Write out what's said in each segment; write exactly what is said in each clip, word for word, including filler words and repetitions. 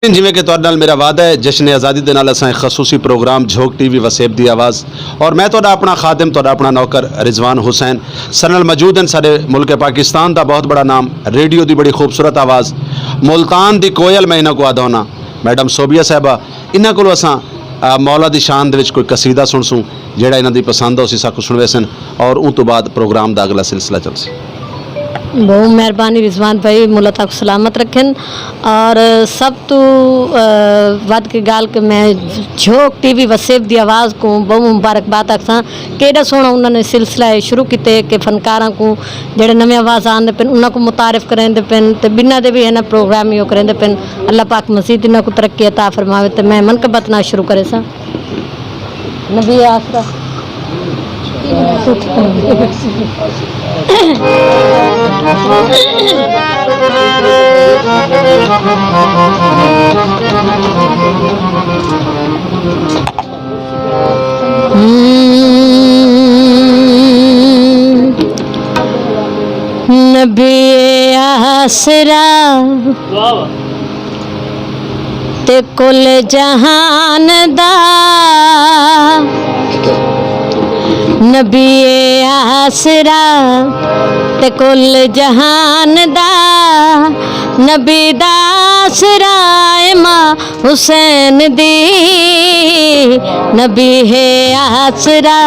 جیویں کہ تہاݙے نال میرا وعدہ ہے، جشن آزادی دے نال اساں ہک خصوصی پروگرام جھوک ٹی وی وسیب دی آواز، اور میں تہاݙا اپݨا خادم، تہاݙا اپݨا نوکر رضوان حسین، ساݙے نال موجود ہن ساݙے ملک پاکستان دا بہت بڑا نام، ریڈیو دی بڑی خوبصورت آواز، ملتان دی کوئل میں انہاں کوں آہدا ہوناں، میڈم صوبیہ صاحبہ، انہاں کولوں اساں، آ، مولا دی شان دے وچ کوئی قصیدہ سݨسوں، جیڑھا انہاں دی پسند ہوسی، ساکوں سݨویسن، اور اوں توں بعد پروگرام دا اڳلا سلسلہ چلسی۔ بہت مہربانی رضوان بھائی، مولا تہاکوں سلامت رکھن۔ اور سب توں، آ، ودھ کے ڳالھ کہ میں جھوک ٹی وی وسیب دی آواز کوں بہت مبارکباد آکھساں کہ ایݙا سوہݨا انہاں نے سلسلہ اے شروع کیتے کہ فنکاراں کوں جیڑھے نویں آواز آندے پن، انہاں کوں متعارف کریندے پن، تے ٻنہاں دے وی ہے نا پروگرام ایہو کریندے پن۔ اللہ پاک مزید انہاں کوں ترقی عطا فرماوے۔ تے میں منقبت نال شروع کریساں۔ نبی آسرا۔ نبی آسرا تے کل جہان دا، نبی آسرا تے کل جہان دا، نبی دا آسرا اے ماں حسین دی، نبی ہے آسرا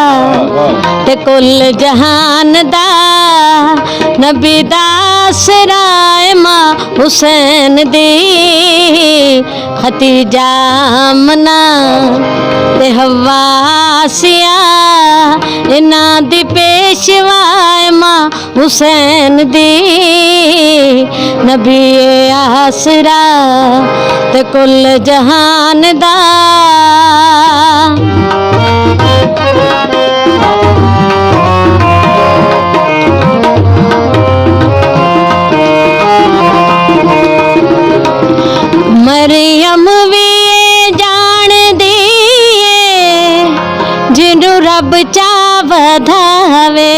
تے کل جہان دا، نبی دا آسرا اے ماں حسین دی۔ ختیجہ آمنہ تے حوا آسیہ، انہاں دی پیشوا اے ماں حسین دی، نبی آسرا تے کل جہان دا۔ مریم وی اے ڄاݨدی اے، جینوں رب چا ودھاوے۔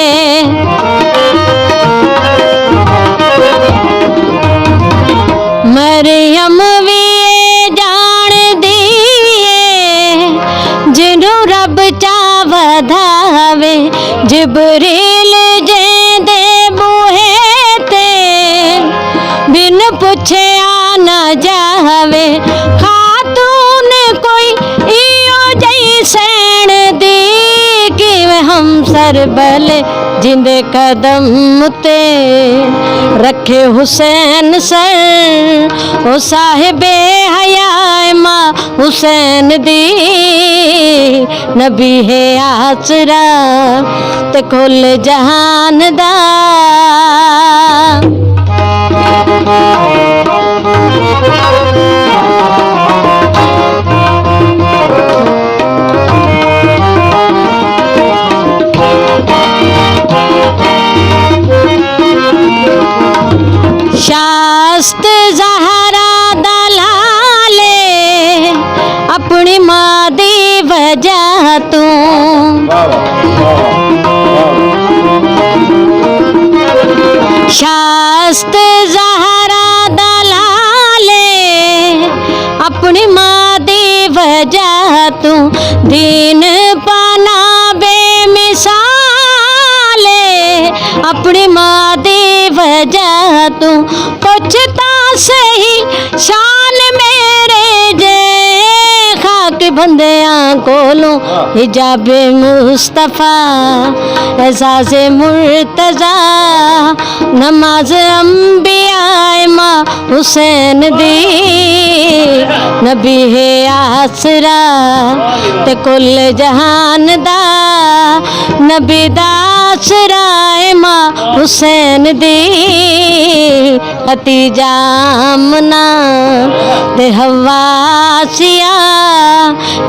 مریم وی اے ڄاݨدی اے، جینوں رب چا ودھاوے۔ جبریل جیندے ٻوہے تے بن پچھیا نہ جاوے۔ خاتون کوئی ایہو جئی سین دی، کیویں ہمسر بھلے جیندے قدم تے رکھے حسین سر۔ او صاحب حیا ماں حسین دی، نبی ہے آسرا تے کل جہان دا۔ شاست زہرا دا لالے، اپݨی ماں دی وجہ توں۔ شاست زہرا دا لالے، اپݨی ماں دی وجہ توں۔ دین پانا بے مثال اے، اپݨی ماں دی وجہ توں۔ پچھ تاں سہی شان میرے جے، خاک بندیاں کولوں حجاب مصطفیٰ، اعزاز مرتضیٰ، نماز انبیاء ماں حسین دی۔ نبی ہے آسرا تے کل جہان دا، نبی دا آسرا اے ماں حسین دی۔ ختیجہ آمنہ تے حوا آسیہ،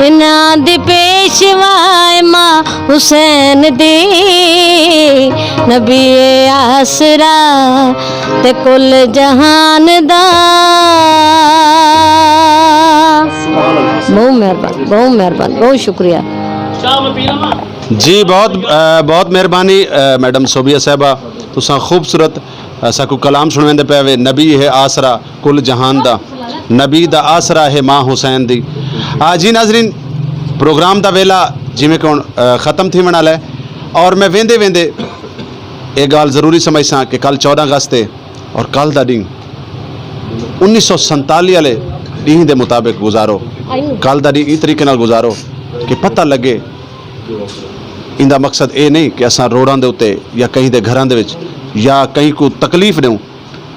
انہاں دی پیشوا اے ماں حسین دی۔ نبی آسرا تے کل جہان دا۔ بہت مہربانی، بہت مہربانی، بہت شکریہ۔ جی، بہت، آ، بہت مہربانی، آ، میڈم صوبیہ صاحبہ، تساں خوبصورت، آ، ساکوں کلام سݨویندے پئے وے، نبی ہے آسرا کل جہان دا۔ نبی دا آسرا ہے ماں حسین دی۔ آ جی ناظرین، پروگرام دا ویلا جویں کہ ہن ختم تھیوݨ والا ہے، اور میں ویندے ویندے ایک ڳالھ ضروری سمجھساں کہ کل چودہ اگست ہے، اور کل دا ݙینہہ انیس سو سنتالی والے ݙینہہ دے مطابق گزارو۔ کل دا ݙینہہ ایں طریقے نال گزارو کہ پتہ لگے۔ ایندا مقصد اے نہیں کہ اساں روڈاں دے اتے یا کہیں دے گھراں دے وچ یا کہیں کوں تکلیف ݙیوں۔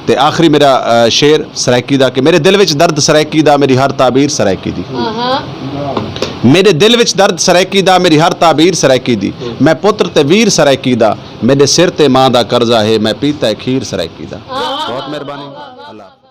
تے آخری میرا شعر سرائیکی دا کہ میرے دل وچ درد سرائیکی دا، میری ہر تعبیر سرائیکی دی۔ میرے دل وچ درد سرائیکی دا، میری ہر تعبیر سرائیکی دی۔ میں پتر تے ویر سرائیکی دا، میرے سر تے ماں دا قرضہ ہے، میں پیتا ہے کھیر سرائیکی دا۔ بہت مہربانی۔ اللہ حافظ۔